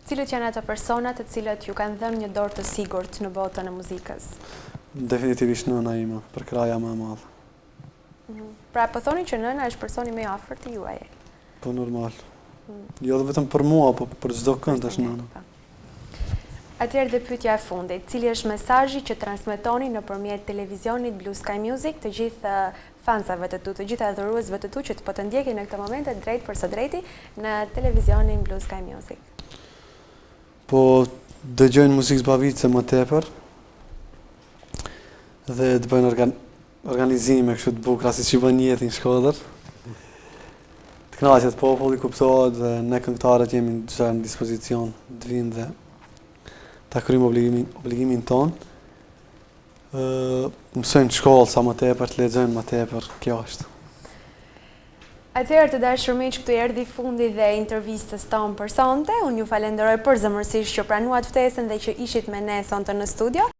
Cilët janë ato persona të cilët ju kanë dhënë një dorë të sigurt në botën e muzikës? Definitivisht nëna ime, përkrahja më e madhe. Mhm. Pra po thoni që nëna është personi më i afërt i juaj. Po normal. Mm. Jo dhe vetëm për mua, po për çdo kënd është nëna. Po. Atëherë dhe pyetja e fundit, cili është mesazhi që transmetoni nëpërmjet televizionit Blue Sky Music të gjithë fansave të tu, të gjithë adhuruesve të tu që po të ndjekin në këto momente drejt për së drejti në televizionin Blue Sky Music? Po dëgjojnë muzikë zbavitëse më tepër dhe të bëjnë organ organizime kështu të bukura siç i bën Jeti në Shkodër. Të kënaqet populli, kuptohet dhe ne këngëtarët jemi çdo në dispozicion të vimë dhe ta kryejmë obligimin, obligimin tonë. Mësojnë në shkollë sa më tepër, të lexojnë më tepër, kjo është. Atëherë të dashur miq, këtu erdhi fundi dhe intervistës tonë për sonte. Unë ju falenderoj përzemërsisht që pranuat ftesën dhe që ishit me ne sonte në studio.